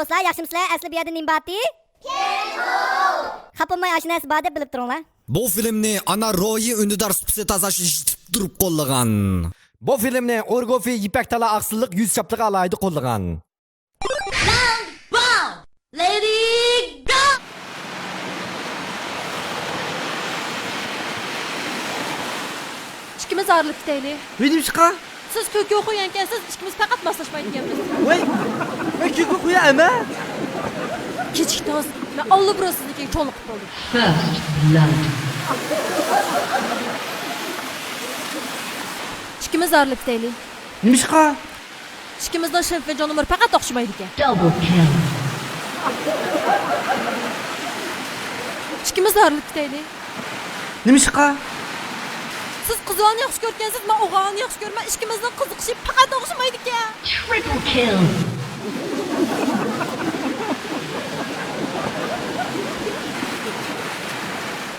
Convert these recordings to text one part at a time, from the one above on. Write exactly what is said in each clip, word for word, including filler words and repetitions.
دوستلار، ياخشىمۇسىلەر؟ ئەسلى بۇ يەردە نېمە بارتى؟ خاپا بولماي، ئاشۇ نەرسە بار دەپ بىلىپ تۇرۇڭلار. بۇ فىلىمنى ئانا روھىي ئۈندىدار سۇپىسى تازىلاش ئىشلىتىپ تۇرۇپ قوللىغان. بۇ فىلىمنى ئورگوفى يىپەك تالا ئاقسىللىق يۈز چاپلىقى ئالاھىدە قوللىغان. Round one, lady go! ئىككىمىز ئايرىلىپ كېتەيلى. ۋىي، نېمىشقا؟ سىز كۆكيوخۇ يەنكەنسىز، ئىككىمىز پەقەت ماسلاشمايدىكەنمىز. ۋاي، مەن كۆكيوخۇ يا ئەمە. كېچىكتىڭىز، مەن ئاللىبۇرۇن سىزنىڭكىگە چوڭلۇق قىلىپ بولدۇم. First blood. ئىككىمىز ئايرىلىپ كېتەيلى. نېمىشقا؟ ئىككىمىزنىڭ شىنفېنجاڭ نومۇرى پەقەت ئوخشىمايدىكەن. Double kill. ئىككىمىز ئايرىلىپ كېتەيلى. نېمىشقا؟ سىز قىز بالىنى ياخشى كۆركەنسىز، مەن ئوغۇل بالىنى ياخشى كۆرىمەن. ئىككىمىزنىڭ قىزىقىشى پەقەت ئوخشىمايدىكەن. Triple kill.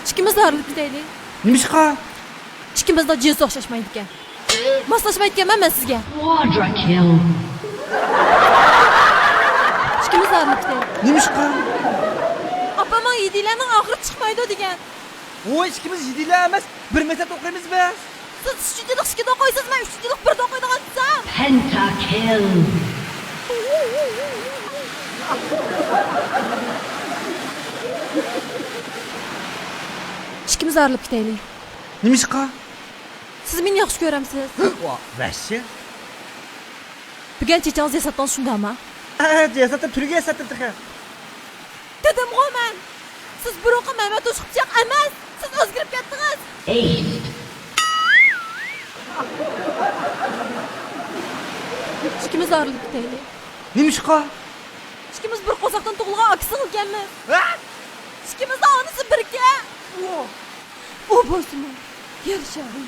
ئىككىمىز ئايرىلىپ كېتەيلى. نېمىشقا؟ ئىككىمىزنىڭ جىنسى ئوخشاشمايدىكەن. ماسلاشمايدىكەنمەن مەن سىزگە. Quadra kill. ئىككىمىز ئايرىلىپ كېتەيلى. نېمىشقا؟ ئاپام ماڭا ھىندىيلارنىڭ ئاخىرى چىقمايدۇ دېگەن. ۋوي، ئىككىمىز ھىندىيلار ئەمەس، بىر مەكتەپتە ئوقۇيمىز بىز. سىز ئۈچىنچى يىللىق ئىككىدە ئوقۇيسىز، مەن ئۈچىنچى يىللىق بىردە ئوقۇيدىغان دېسەم. Penta kill. ئىككىمىز ئايرىلىپ كېتەيلى. نېمىشقا؟ سىز مېنى ياخشى كۆرەمسىز؟ ۋاھ، ۋەھشىي. بۈگۈن چېچىڭىزنى ياساتتىڭىز، شۇنداقمۇ؟ ھە، ھە، ياساتتىم، تۈرگە ياساتتىم تېخى. دېدىمغۇ مەن، سىز بۇرۇنقى مەمەت ئوشۇق پىچاق ئەمەس، سىز ئۆزگىرىپ كەتتىڭىز. ئىككىمىز ئايرىلىپ كېتەيلى. نېمىشقا؟ ئىككىمىز بىر قورساقتىن تۇغۇلغان ئاكا سىڭىلكەنمىز. ھە؟ ئىككىمىزنىڭ ئانىسى بىركەن. ئۇ بولسىمۇ يەر شارى،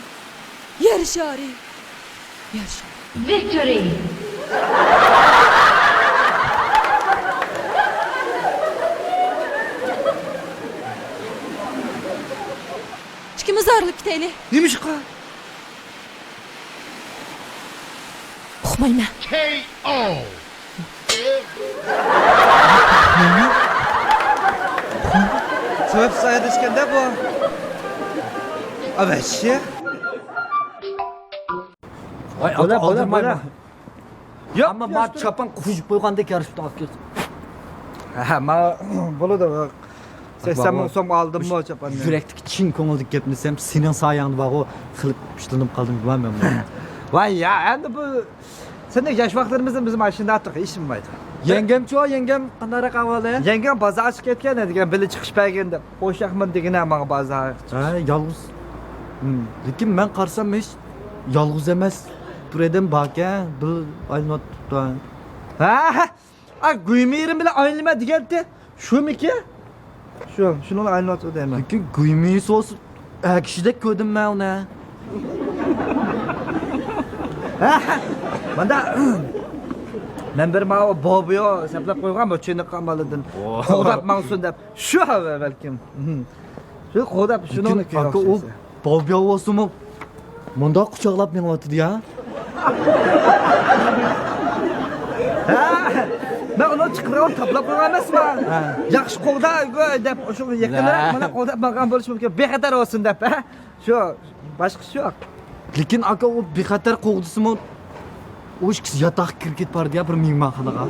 يەر شارى، يەر شارى. Victory! ئىككىمىز ئايرىلىپ كېتەيلى. نېمىشقا؟ ئۇقمايمەن. كېي ئو. سەۋەبسىز ئايرىلىشكەندە بۇ. ئەۋەتشى. ۋاي، بولا، ئاكا، بولا، ئالدىرمايمەن. بولا. ياق، ئەمما ياق، ماڭا ياق. چاپان قۇيۇپ قويغاندەك يارىشىپتۇ ئاكا. ھە، ماڭا بولىدۇ. سەكسەن مىڭ سوم ئالدىممۇ چاپاننى؟ يۈرەكتىكى چىن كۆڭۈلدىكى گەپنى دېسەم، سېنىڭ سايەڭدە بارغۇ، خېلى كۈچلىنىپ قالدىم جۇما مەن بۇ. ۋاي يا، ئەمدى بۇ سېنىڭ ياش ۋاقىتلىرىمىزدا بىزمۇ ئاشۇنداق ئىش بولمايدۇ. يەڭگەمچۇ، يەڭگەم قانداقراق ئەھۋالى؟ يەڭگەم بازارغا چىقىپ كەتكەن دېگەن، بىللە چىقىش بەرگىن دەپ. قوشاقمەن دېگىنە ماڭا بازار. ھە، يالغۇز. ھىم. لېكىن مەن قارىسام ھېچ يالغۇز ئەمەس. بىر ئادەم باركەن، بىر ئايلىنىۋاتىپتۇ. ھە، ھە. ئا، گۈيمىرىم بىلەن ئايلىنىمەن دېگەنتى. شۇمىكى؟ شۇ، شۇنىڭ ئايلىنىۋاتىدۇ دەيمەن. لېكىن گۈيمىرى سوسا ئەر كىشىدەك كۆردۈم مەن ئۇنى. ھە، ماندا، مەن بىر ماۋۇ بوبيو سەپلەپ قويغان بۇ چېنىققان بالىدىن. قوغداپ ماڭسۇن دەپ. شۇ بەلكىم. شۇ قوغداپ شۇنىڭ لېكىن ئاكا، ئۇ بوبيو بولسىمۇ مۇنداق قۇچاقلاپ مېڭىۋاتىدۇ يا. ھە، مەن ئۇنى چىقىرىپ تاپلاپ قويغان ئەمەسمەن. ھە. ياخشى قوغدا دەپ، شۇ يېقىنراق مانا قوغداپ ماڭغان بولۇشى مۇمكىن، بىخەتەر بولسۇن دەپ، ھە؟ شۇ، باشقىسى يوق. لېكىن ئاكا، ئۇ بىخەتەر قوغدىسىمۇ، ئۇ ئىككىسى ياتاققا كىرىپ كېتىپ باردى يا، بىر مېھمانخانىغا.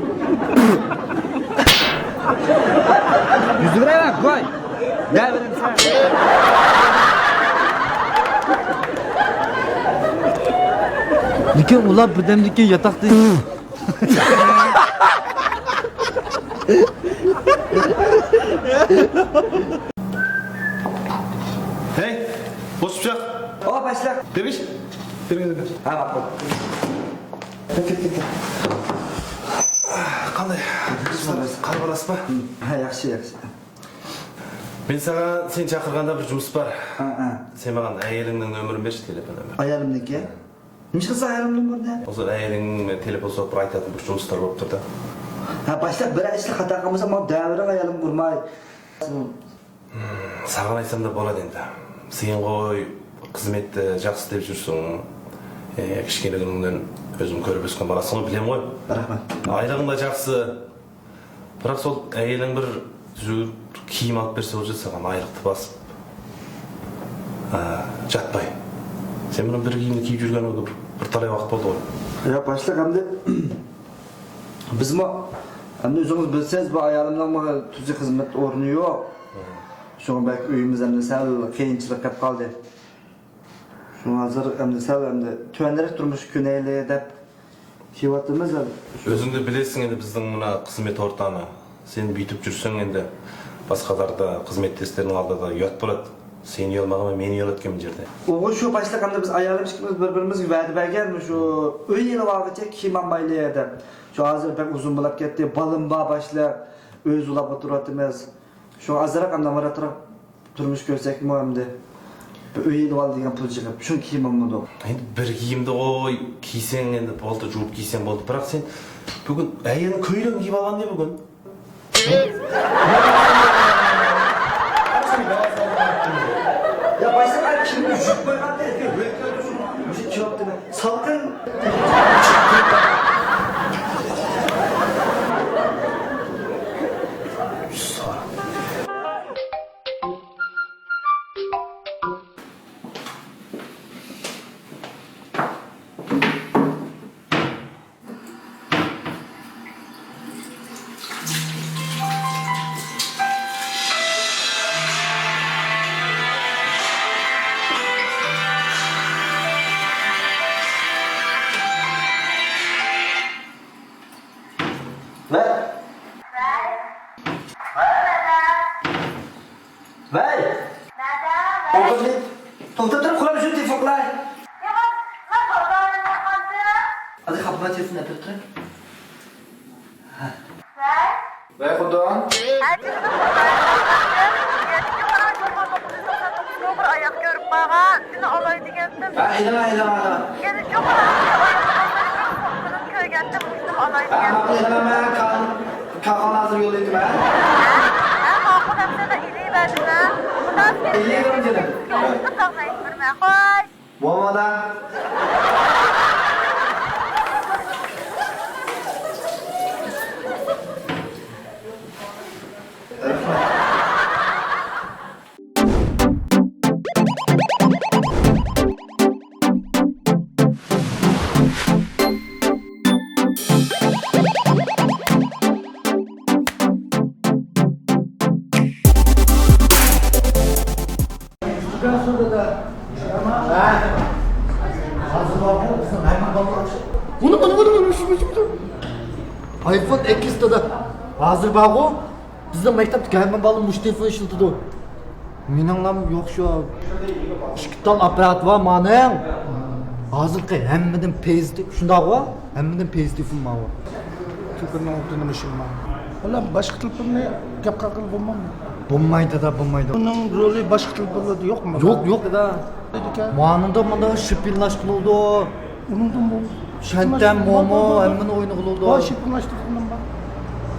يۈز بېرەيمەن، قوي. نە بېرەمسەن؟ لېكىن ئۇلار بىردەمدىن كېيىن ياتاقتا. ھەي، بوش پىچاق. ئاۋۇ، باشلىق. دېمىش. بېرىڭ، بېرىڭ. ھە، ماقۇل. كەت، كەت، كەت، كەت. قانداق؟ قار بالاسىما؟ ھە، ياخشى، ياخشى. مەن ساڭا سېنى چاقىرغاندا بىر جۇمۇس بار. ھە، ھە. سەن ماڭا ئايالىڭنىڭ نومۇرىنى بەرچى، تېلېفون نومۇرى. ئايالىمنىڭكى؟ نېمىشقا سايەمدىن بۇردا؟ ئۇزۇن ئەينىڭ تېلېفون سوراپ ئايتاتتىم، بىر جۇمۇسلار بولۇپ تۇردا. ھە، باشلىق، بىر ئىشلىق خاتا قىلمىسام، ماڭا دەۋرىڭ ئايالىم ئۇرماي. ساغىن ئېيتسام دەپ بولىدۇ ئەمدى. سېنىڭغۇ خىزمەتتە جاقسى دەپ يۈرسەڭ، ئە، كىچىكىلىكىڭدىن ئۆزۈم كۆرۈپ ئۆسكەن بالاسىڭغۇ بىلەمغۇ. رەھمەت. ئايلىقىڭدا جاقسى. بىراق سول ئەيەلىڭ بىر تۈزۈك كىيىم ئاپ بەرسە بولىدۇ ساڭا، ئايلىقتا باسىپ. ھە، جاتپاي. سەن بۇنى بىر كىيىمنى كىيىپ يۈرگەنگە بىر، بىر تالاي ۋاقىت بولدى غۇ. يا باشلىق، ئەمدى بىزمۇ، ئەمدى ئۆزىڭىز بىلىسىز، بۇ ئايالىمنىڭمۇ تۈزۈك خىزمەت ئورنى يوق. شۇڭا بەك ئۆيىمىز ئەمدى سەل قىيىنچىلىق كەپ قالدى. شۇڭا ھازىر ئەمدى سەل ئەمدى تۆۋەنرەك تۇرمۇش كۆنەيلى دەپ كېلىۋاتىمىز ئەمدى. ئۆزۈڭ دە بىلىسەن ئەمدى بىزنىڭ مۇنا خىزمەت ئورتاقنى. سەن بېيىتىپ جۈرسەڭ ئەمدى باشقىلاردا خىزمەتداشلىرىڭ ئالدىدا يات بولات. سېنى يالمىغان مېنى يالاتكەن بۇ يەردە. ئوغۇل شۇ باشلىق ئەمدى بىز ئايالىم ئىككىمىز بىر-بىرىمىزگە ۋەدە بەرگەن، شۇ ئۆي ئېلىۋالغۇچە كىيىم ئالمايلى دەپ. شۇ ھازىر بەك ئۇزۇن بولاپ كەتتى. بالام بار باشلىق. ئۆي ئۇلاپ ئولتۇرۇۋاتىمىز. شۇ ئازراق ئەمدى ئامراقراق تۇرمۇش كۆرسەكمۇ ئەمدى بىر ئۆي ئېلىۋال دېگەن پۇل يىغىپ، شۇنى كىيمەمدۇق. ئەمدى بىر كىيىمدە ئوي كىيسەڭ ئەمدى بولدى، جۇۋۇپ كىيسەڭ بولدى. بىراق سەن بۈگۈن ئەينى كۆيلەڭ كىيىپ ئالغاندا بۈگۈن. يا باشلىق، كىيىمنى يۇيۇپ قويغاندا مۇشۇ كىيىۋاپتىمەن. سالقىن. ۋەي. ۋەي. ۋەي. توختاپ تۇرۇپ، قۇرام شۇ تېلېفون قىلاي. ھازىر خاپىما تېلېفون ئەپەپ تۇراي. ھە. ۋەي، خۇدام. ھە، جېنىم، خۇدايىم. يەتتە ئاي بولغان توققۇز يۈز توقسان توققۇز نومۇر ئاياغ كۆرۈپ قالغان. سېنى ئالاي دېگەنتىم. ھە، ئېلىڭ، ئېلىڭ، ئېلىڭ. يەنە چوقۇم ئاياغ كۆرگەنتىم، مۇشتۇم ئالاي ھە، دېگەنتىم. ماقۇل، ئېلىڭ، مەن كار-، كارخانا ھازىر يوللايتتىم، ھە. ھە، ھە، ماقۇل، ھەمسە ئېلىۋەردىم، ھە. خۇدا ئېلىۋەردىم، جېنىم. يوللىدىم، ساغ بولۇڭ، خوش. بولمىدى. بۇنى، بۇنى، بۇنى، بۇنى، بۇنى، بۇنى. ئايفون ئېكس دادا. ھازىر بارغۇ، بىزنىڭ مەكتەپتىكى ھەممە بالا مۇشۇ تېلېفون ئىشلىتىدۇ. مېنىڭلام يوق شۇ. ئىككى تال ئاپپارات بار مانىڭ. ھازىرقى ھەممىدىن پېزىتىپ، شۇنداقغۇ؟ ھەممىدىن پېزىتىپ ماۋۇ. تېلېفوننىڭ ئوتتۇنى مۇشۇ ماڭا. ئۇلار باشقا تېلېفوننى گەپ قىلغىلى بولمامدۇ؟ بولمايدۇ دا، بولمايدۇ. ئۇنىڭ رولى باشقا تېلېفونلاردا يوقمۇ؟ يوق، يوق دا. مانىڭدا مۇندا شىپىنلاش قىلىدۇ. ئۇنىڭدىن بۇ شەنتەن، مومو، ھەممىنى ئوينىغىلى بولىدۇ. بار شىپىنلاشتۇرغىنىم بار.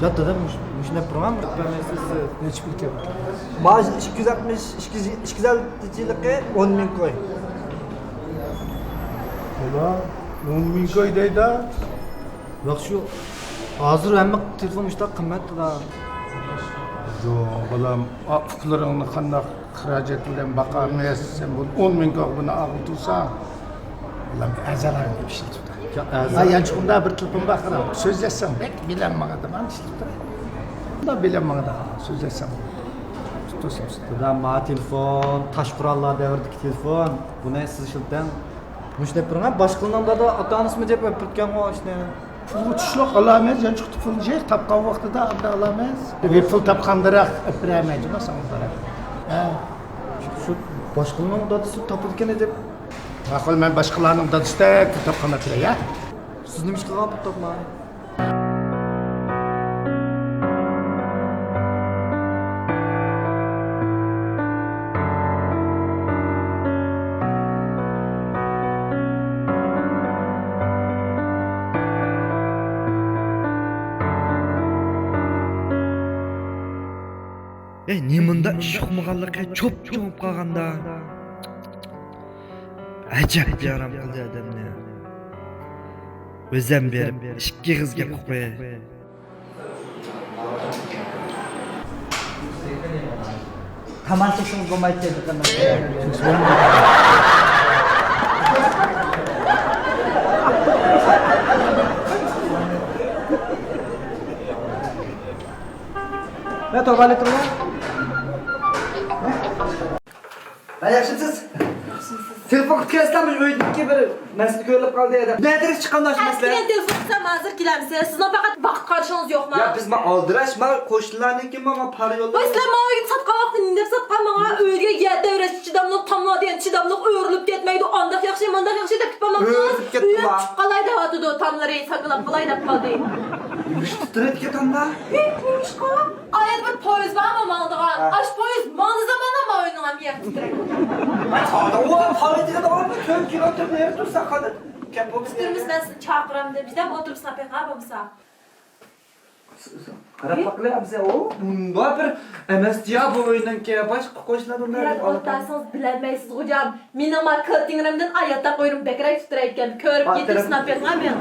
يا دادا، مۇش-، مۇشۇنداق بىر ۋاقىت بەرمەيسىز سىز. نەچچە پۇل كەپ؟ مانا ئىككى يۈز ئەللىك، ئىككى يۈز، ئىككى يۈز ئەللىك تىلىقى ئون مىڭ كوي. ئۇلا، ئون مىڭ كوي دەيدۇ. ياق، شۇ ھازىر ھەممە تېلېفون مۇشۇنداق قىممەت دادا. يوق، بالام، ئا، ئۇكىلىرىڭنى قانداق خىراجەت بىلەن باقامىز، سەن بۇ ئون مىڭ كوي بۇنى ئاغرىتىۋالساڭ، بالام، ئەزالارنى ئىشلىتىۋېتىڭ. يا، ئەزا- ھە، يانچۇقۇمدا بىر تېلېفون بار، قاراڭ. سۆزلەشسەڭ بەك بىلەلمەڭ ئادەم، ئاڭ ئىشلىتىپ تۇراي. بۇنداق بىلەلمەڭ ئادەم، سۆزلەشسەڭ. تۇتۇۋالسام. دادا، ما تېلېفون، تاش قوراللار دەۋرىدىكى تېلېفون. بۇنى سىز ئىشلىتىڭ. مۇشۇ دەپ بېرىڭ، باشقىلىنىڭ دادا ئاتا-ئانىسىمۇ دەپ ئۆپۈرتكەنغۇ ئىشنى. پۇلغا چۈشلۈك ئالامىز، يانچۇقتا پۇل يىغ، تاپقان ۋاقتىدا ئانداق ئالامىز. بىر پۇل تاپقاندىراق ئەپ بېرەمەن، جۇما، ساڭا بېرەم. ھە. شۇ باشقىلارنىڭ دادىسى تاپىدىكەن دەپ. ماقۇل، مەن باشقىلارنىڭ دادىسىدەك پۇل تاپقان ئەپ بېرەي، ھە؟ سىز نېمە ئىش قىلغان پۇل تاپماي؟ ئەي، نېمانداق ئىش ئۇقمىغانلىقى، چوپچوڭ بولۇپ قالغاندا. ئەجەب بىئارام قىلدى ئادەمنى. ئۆزەم بېرىپ ئىككى ئېغىز گەپ قىلىپ قوياي. تاماشىچىڭىز بولمايتتى دېدىم. مەن توغرا ئېيتىمەن. ھە، ياخشىمسىز؟ تېلېفون قىلىپ كەلسىلا، مۇشۇ ئۆيدىكى بىر مەسىلە كۆرۈلۈپ قالدى دەپ. نەدىن چىققان شۇ مەسىلە؟ ئەتىگەن تېلېفون قىلسام، ھازىر كېلەمسىز؟ سىزنىڭ پەقەت ۋاقىت قارىشىڭىز يوقما؟ يا، بىز ما ئالدىراش، ما قوشنىلارنىڭكى، ما، ما پارا يوللىدى. ۋاي، سىلەر ماۋۇ ئۆيگە ساتقان ۋاقىتتا نېمە دەپ ساتقان ماڭا؟ ئۆيگە يەر تەۋرەشكە چىداملىق، تاملار دېگەن چىداملىق، ئۆرۈلۈپ كەتمەيدۇ، ئانداق ياخشى، مانداق ياخشى دەپ كېتىپ بارمامسىز؟ ئۆرۈلۈپ كەتتىما. ئۆرۈلۈپ چۈشۈپ قالاي دەۋاتىدۇ، تاملىرى ساقلاپ قالاي دەپ قالدى. نېمىشقا تىترەيدىكەن تاملار؟ ھېي، نېمىشقا؟ ئايەت بىر پويىز بارمۇ ماڭىدىغان؟ ھە. ئاش پويىز ماڭدى زاماندا ما ئۆينىڭ ھەم يەر تىترەيدۇ. ما تاملار، ئۇ پالېتكىدا بارمۇ؟ تۆت كىلو تۆت نېرى تۇرسا قالدى. كەپ بولۇپ تۇرمىسا مەن سىزنى چاقىرامدىم. بىزدەم ئولتۇرۇپسىلا بېقىڭ بولمىسا. قاراپ باققىلى ئەمسە ئۇ مۇنداق بىر ئەمەستىيا بۇ ئۆينىڭكى باشقا قوشنىلار بۇنداق بىلەن ئولتۇرسىڭىز بىلەلمەيسىز خوجام. مېنىڭ ما كىلتىڭرىمدىن ئاياتاق ئۆيرۈم بەكرەك تىترەيدىكەن. كۆرۈپ يېتىپ سىناپ بېقىڭ مېنى.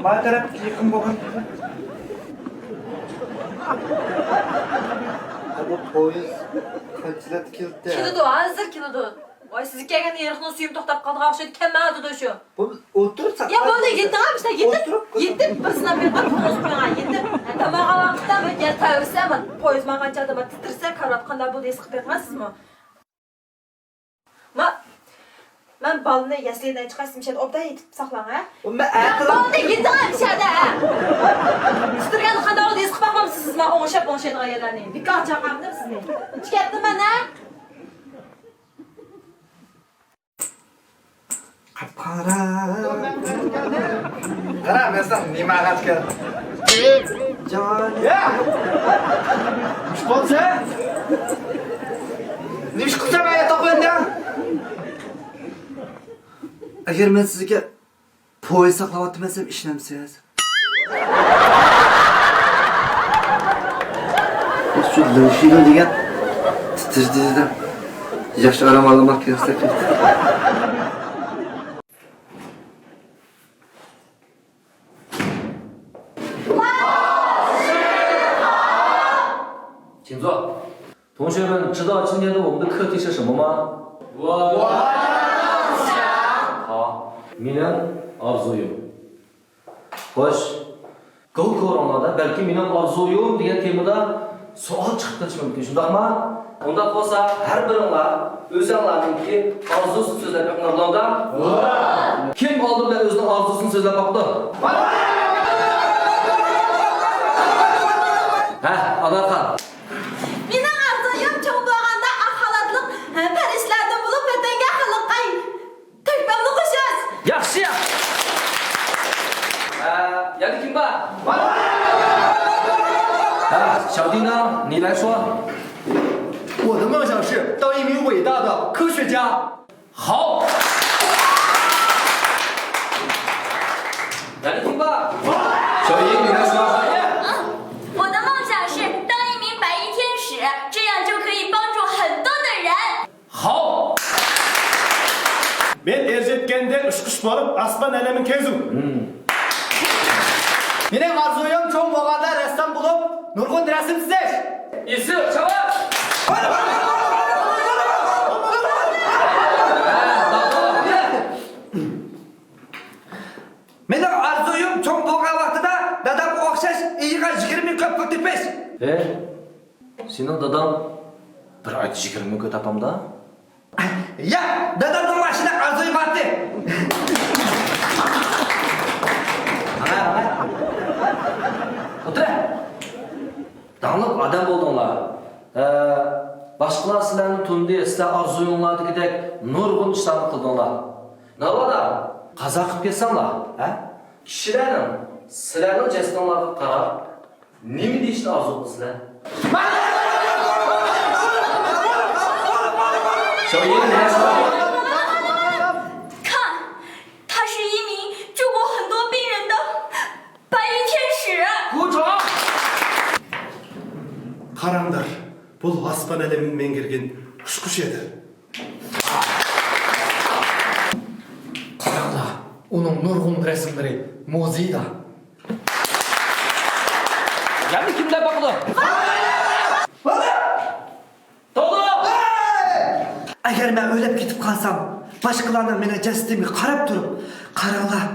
ما تەرەپ يېقىن بولغان. بۇ پويىز قانچىلەپ كېلىدۇ؟ كېلىدۇ، ھازىر كېلىدۇ. ۋاي، سىزگە كەلگەندە ھېرىقنىڭ سۈيىمۇ توختاپ قالىدىغان ئوخشايدۇ، كەلمەيدۇ شۇ. بۇ ئولتۇرۇپ يا، بولدى، يېتىڭ، ئاشتا يېتىپ، ئولتۇرۇپ، يېتىپ، بىر سىناپ بېقىڭ، توختىتىپ قويۇڭ، يېتىپ. تاماق ئالغان ۋاقىتتا بىر گەپ تەۋرىسە، مانا، پويىز ماڭغان چاغدا، مانا، تىترىسە، كارىۋات قانداق بولدى، ھېس قىلىپ بېقىڭ سىزمۇ. ما، مەن بالىنى يەسلىدىن چىقارسام، شۇ يەردە ئوبدان يېتىپ ساقلاڭ، ھە؟ ئۇ مەن يا، ئەتىلا بولدى، يېتىڭ، شۇ يەردە، ھە؟ تىترىگەندە قانداق بولدى، ھېس قىلىپ باقمامسىز سىز، مانا، ئوڭشاپ، ئوڭشايدىغان يەرلەرنى؟ بىكار چاقىرامدىم سىزنى. چىقىپ كەتتىم مەن، ھە؟ قاپقارا. قارا، مەن ساڭا نېمە ئاغاچ كەلدىم؟ جان. يا! مۇشۇ بولسا؟ نېمە ئىش قىلسام، ئايا تاپىۋەردىڭ؟ ئەگەر مەن سىزگە پويىز ساقلاۋاتىمەن دېسەم، ئىشىنەمسىز؟ شۇ لىڭشىلىڭ دېگەن تىترىدى دېدىم. ياخشى ئارام ئالماق كېرەك. چىڭزۇ. 同学们知道今天的我们的课题是什么吗？ ھا، مېنىڭ ئارزۇيۇم. خوش، گوۋۇكورۇڭلاردا بەلكى مېنىڭ ئارزۇيۇم دېگەن تېمىدا سوئال چىقىپ قېلىشى مۇمكىن، شۇنداقمۇ؟ ئۇنداق بولسا، ھەر بىرىڭلار ئۆزۈڭلارنىڭكى ئارزۇسىنى سۆزلەپ بېقىڭلار، بولامدا؟ كىم ئالدى بىلەن ئۆزىنىڭ ئارزۇسىنى سۆزلەپ باقىدۇ؟ ھە، ئانارخان. مېنىڭ ئارزۇيۇم چوڭ بولغاندا ئاق خالاتلىق، ھە، پەرىشتىلەردىن بولۇپ ۋەتەنگە خەلققە تۆھپەمنى قوشۇش. ياخشى. ھە، يەنە كىم بار؟ ھە، شاۋدىنا، نىلەشۇا. 我的梦想是当一名伟大的科学家。 好。来，你听吧。小英，你来说。 我的梦想是当一名白衣天使，这样就可以帮助很多的人。 好。 Men erjetgende uçqush bo'lib, osmon alamini kezu. Mening orzuyim cho'ng bo'lganda rassom bo'lib, nurg'un rasm chizish. 一四，上班。 مېنىڭ ئارزۇيۇم چوڭ بولغان ۋاقتىدا دادامغا ئوخشاش ئېيىغا يىگىرمە مىڭ كۆپ پۇل تېپىش. ھە؟ سېنىڭ داداڭ بىر ئايدا يىگىرمە مىڭ كۆپ تاپامدا؟ ياق، دادامنىڭ ماشىنا ئارزۇيى بارتى. ئولتۇر. داڭلىق ئادەم بولدۇڭلار. ھە، باشقىلار سىلەرنى تونۇدى، سىلەر ئارزۇيۇڭلاردىكىدەك نۇرغۇن ئىشلارنى قىلدىڭلار. ناۋادا قازا قىلىپ كەتسەڭلار، ھە؟ كىشىلەرنىڭ سىلەرنىڭ جەسىتىڭلارغا قاراپ نېمە دېيىشنى ئارزۇ قىلىسىلەر؟ شاۋيىن، نېمە؟ 看，他是一名救过很多病人的白衣天使。 鼓掌。 قاراڭلار، بۇ ئاسمان ئەلىمىنى مەڭگۈرگەن ئۇچقۇچ ئىدى. قاراڭلار، ئۇنىڭ نۇرغۇن رەسىملىرى مۇزېيدا. يەنە كىملەر باقىدۇ؟ ئەگەر مەن ئۆلۈپ كېتىپ قالسام، باشقىلارنىڭ مېنىڭ جەسىتىمگە قاراپ تۇرۇپ، «قاراڭلار،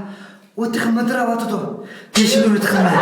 ئۇ تېخى مىدىرلاۋاتىدۇ» دېيىشىنى ئۈمىد قىلىمەن.